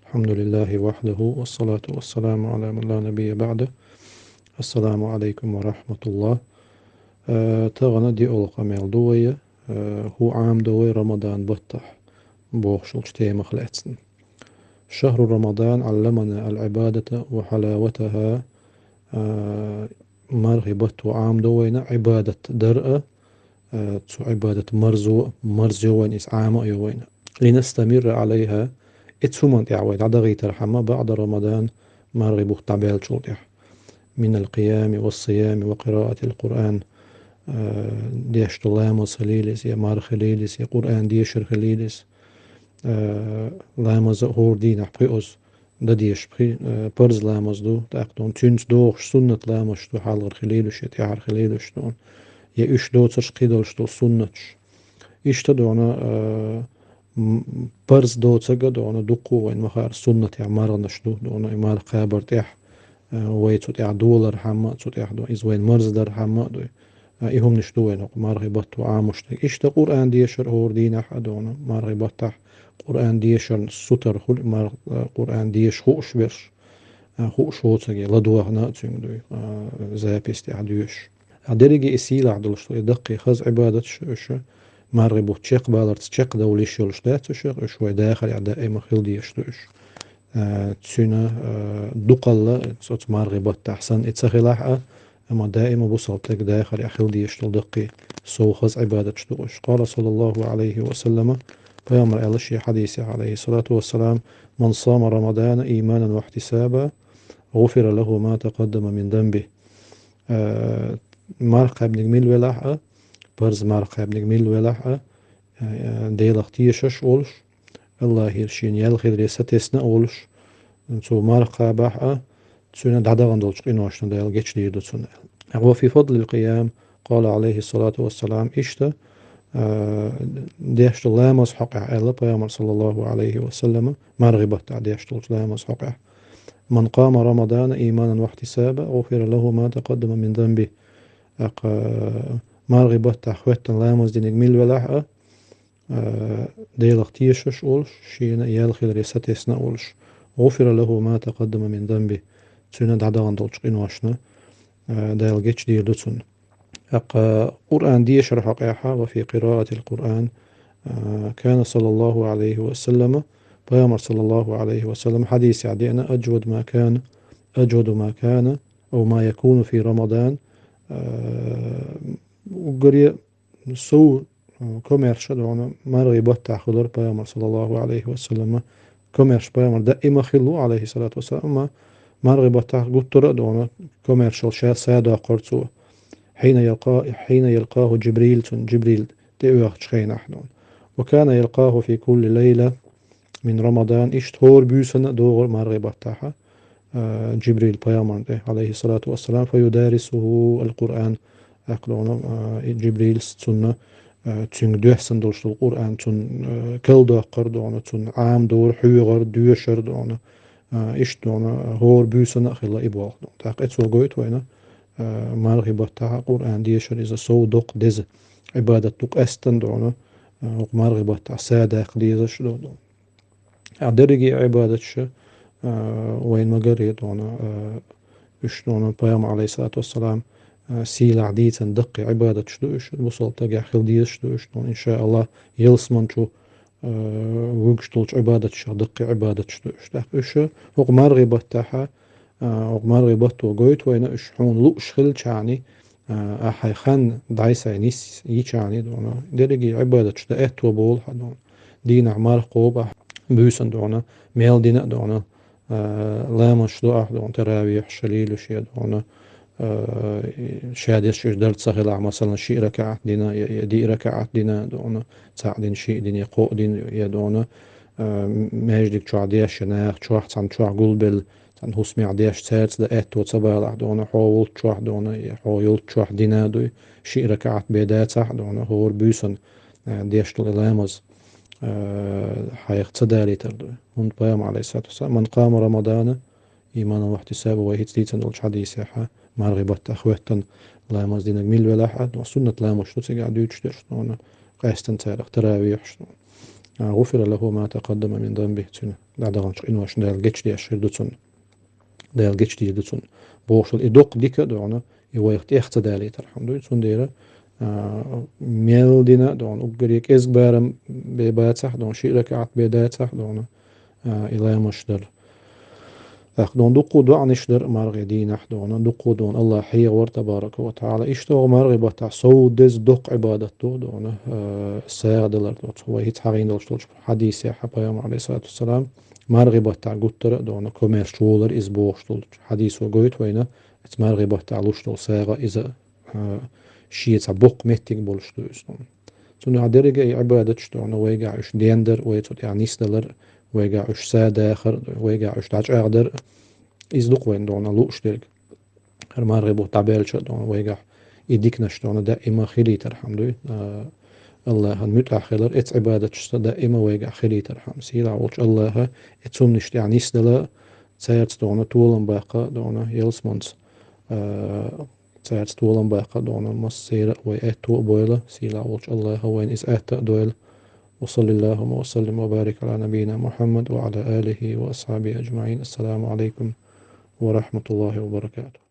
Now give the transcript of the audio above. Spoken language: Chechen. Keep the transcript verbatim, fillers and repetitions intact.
الحمد لله وحده والصلاة والسلام على من لا نبي بعده. السلام عليكم ورحمة الله. Э, тагана диъолгӀа къамел ду вай, э, хӀу Ӏамдо вай Рамадан баттахь бохуш йолчу темах лаьцна. شهر رمضان علمنا العبادة وحلاوتها. Э, мархи батто Ӏамдо вайна Ӏибадат дар а, э, цу Ӏибадат марзо, марзо вайна иза Ӏама а йо вайна. لنستمر عليها. И цу хӀуманна тӀехь вай дӀадахийтархьама بعد رمضان, мархи бутт дӀабаьллачул тӀехь. من القيام والصيام وقراءة القرآن. Э, деш ду ламаз хилийла иза, я марха хилийла иза, я Къуръан дешар хилийла иза. Э, ламаз а хӀора дийнахь пхи оз дан деш пхи, э, парз ламаз ду, тӀаккха ду, цуьнца догӀуш суннат ламазаш ду, хьалхара хилийла уьш, я тӀаьхьара хилийла уьш ду. Я уьш доцурш кхидолуш ду суннаташ. Иштта ду, э, м, парз доцург а ду, дуккха а вайн ма-хаъара суннатех марханаш ду, ду, и марха кхабар тӀехь, э, вай цу тӀехь долархьама, цу тӀехь ду, иза вайн марздархьама а ду. Э, и хӀуманаш ду вайн хӀокху мархи батто Ӏамош дерг. Иштта Къуръан дешар хӀора дийнахь а ду, мархи баттахь Къуръан дешарна сутара хуьлу, марха, э, Къуръан деша хууш берш, э, хууш воцург ладоьгӀна а цуьнга ду, э, запись тӀехь доьшуш. Ткъа дерриге и сийлахь долуш ду, и даккхий хаза Ӏибадаташ уьш, мархи бутт чекхбаларца чекхдовла йиш йолуш дац уьш, уьш вай дахарехь даима хила дезаш ду уьш. Э, цуьнан, э, дукхалла оцу мархи баттахь санна и ца хилахь а, амма даима бусалба стеган дахарехь хила дезаш долу даккхий сов хаза Ӏибадаташ ду уьш. قال صلى الله عليه وسلم, Пайхамара аьлла шен хьадисехь, عليه الصلاة والسلام: من صام رمضان إيمانا واحتسابا غفر له ما تقدم من ذنبه. Э, марха кхаьбнарг мила велахь а, парз марха кхаьбнарг мила велахь а, э, Делах тешаш а волуш, Аллахьера шена ял хиларе сатесна а волуш, цо марха кхабахь а, цуьнан дӀадахана долчу къиношна Дала гечдийр ду цунна аьлла. وفي فضل القيام قال عليه الصلاة والسلام, иштта, э, деш долу ламаз хьокъехь аьлла Пайхамара, صلى الله عليه وسلم, мархи баттахь деш долчу ламаз хьокъехь: من قام رمضان إيمانا واحتسابا غفر له ما تقدم من ذنبه. ТӀаккха, э, мархи баттахь хӀоьттина ламаз динарг мила велахь а, э, Делах тешаш а волуш, шена ял хиларе сатесна а волуш, غفر له ما تقدم من ذنبه, цуьнан дӀадахана долчу къиношна, э, Дала гечдийр ду цунна. ТӀаккха Къуръан дешар хьокъехь, وفي قراءة القرآن, э, كان صلى الله عليه وسلم, Пайхамара, صلى الله عليه وسلم, хьадисехь деана: أجود ما كان، أجود ما كان أو ما يكون في رمضان, э, уггаре сов, э, комаьрша ду, мархи баттахь хуьлура Пайхамар, صلى الله عليه وسلم, комаьрша Пайхамар даима хилла ву, عليه الصلاة والسلام, амма мархи баттахь гуттара а ду, комаьршалла ша садоккхура цо. حين يلقى، حين يلقاه جبريل, цунна Джибрил тӀеоьхучу хенахь ду. وكان يلقاه في كل ليلة من رمضان, иштта хӀора буьйсанна а догӀура мархи баттахь, э, Джибрил Пайхамарна тӀе, عليه الصلاة والسلام, فيدارسه القرآن, аьлла ду, э, и Джибрилс цунна, э, цуьнга доьссина долуш долу Къуръан цунна, э, калдоккхура ду, цунна Ӏамадора, хьоьгӀара, доьшура ду, э, иштта ду, хӀора буьйсанна а хилла и боху ду. ТӀаккха и цо гойту вайна, э, мархи баттахь Къуръан дешар иза сов доккха деза Ӏибадат ду, къаьстина ду, э, хӀокху мархи баттахь садаккха дезаш ду, ду. Ткъа дерриге Ӏибадаташ, а, вайн ма-гарра ду, а, уьш ду Пайхамар, عليه الصلاة والسلام, а, сийлахь дийцина даккхий Ӏибадаташ ду уьш, бусалба стагехь хила дезаш ду уьш, ду, иншааллахӀ, ялсамани чу, а, вуьгуш долчу Ӏибадаташех даккхий Ӏибадаташ ду уьш. ТӀаккха уьш хӀокху мархи баттахь, а, хӀокху мархи батто гойту вайна уьш хьуна лууш хилчахьана, а, ахь хьайн хан дӀай-схьай нис йичахьана ду, дерриге Ӏибадаташ дан аьтто болу хьан ду. Дийнахь марха кхобу ахь, буьйсанна ду, мел дина а ду, а, ламазаш ду ахь ду, таравихьаш хилийла уьш я ду, а, ша дезаш уьш дарца ца хилахь, масалан, шиъ ракаӀат дина, я, я диъ ракаӀат дина а ду, цхьаъ дина, шиъ дина, я кхоъ дина я ду, а, маьждиг чохь деш я, наха чохь, цхьана чохь гулбелла, цхьана хӀусамехь деш, цаьрца дан аьтто ца балахь ду, хьо волччохь ду, я хьо йолччохь дина а ду, шиъ ракаӀат бен дацахь а ду, хӀора буьйсанна, а, деш долу ламаз, а, хьайх ца далийтар ду. ХӀунда Пайхамар, عليه الصلاة والسلام: من قام رمضان إيمانا واحتسابا, вай хӀинца дийцина долчу хьадисехь, мархи баттахь хӀоьттина ламаз динарг мила велахь а, ду, суннат ламазаш ду цигахь дуьйцуш дерш ду, къаьстина царах таравихьаш ду. а, «غفر له ما تقدم من ذنبه», цуьнан дӀадаханчу къиношна Дала гечдеш хир ду цунна. Дала гечдийр ду цунна. Бохуш долу и доккха дика а догӀна, и вайх тӀех ца далийтархьама дуй. Цундела, а, мел дина а догӀна, уггаре кӀезга барам бе бацахь а догӀна, шиъ ракаӀат бе дацахь а догӀна, а, и ламазаш дар. ТӀаккха догӀна дуккха доӀанаш дар мархин дийнахь догӀна, дуккха догӀна АллахӀ хьехавар, табарака ва таӀала. Иштта догӀна мархин баттахь сов деза доккха Ӏибадат ду догӀна, а, сагӀа далар ду. Вай хӀинца хьахийна долуш долчу хьадисехь, пайхамар, Ӏалайхиссалату вассалам, мархин баттахь гуттара а догӀна, комаьрша волар иза бохуш долчу хьадисо гойту вайна, оцу мархин баттахь луш долу сагӀа иза, а, шен цхьа боккха меттиг болуш ду иза. Цундела дерриге и Ӏибадаташ догӀна вайгахь уьш дендар, вай цу тӀехь нисдалар, вайгахь уьш са дахар, вайгахь уьш дӀачӀагӀдар, иза ду-кх вайна догӀна лууш дерг. ХӀара мархин бутт дӀабаьлча а догӀна вайгахь и диканаш догӀна даима хилийтархьама дуй. А, АллахӀан муьтӀахь хилар, эцу Ӏибадаташца даима вайгахь хилийтархьама. Сийлахь волчу АллахӀа и цуннаш тӀехь нисдала, цаьрца догӀна толам баккха догӀна ялсаманца, а, цаьрца толам баккха догӀна массеран а вай аьтто а бойла, сийлахь волчу АллахӀа вайна иза аьтто а дойла. وصل اللهم وسلم وبارك على نبينا محمد وعلى آله وأصحابه أجمعين. السلام عليكم ورحمة الله وبركاته.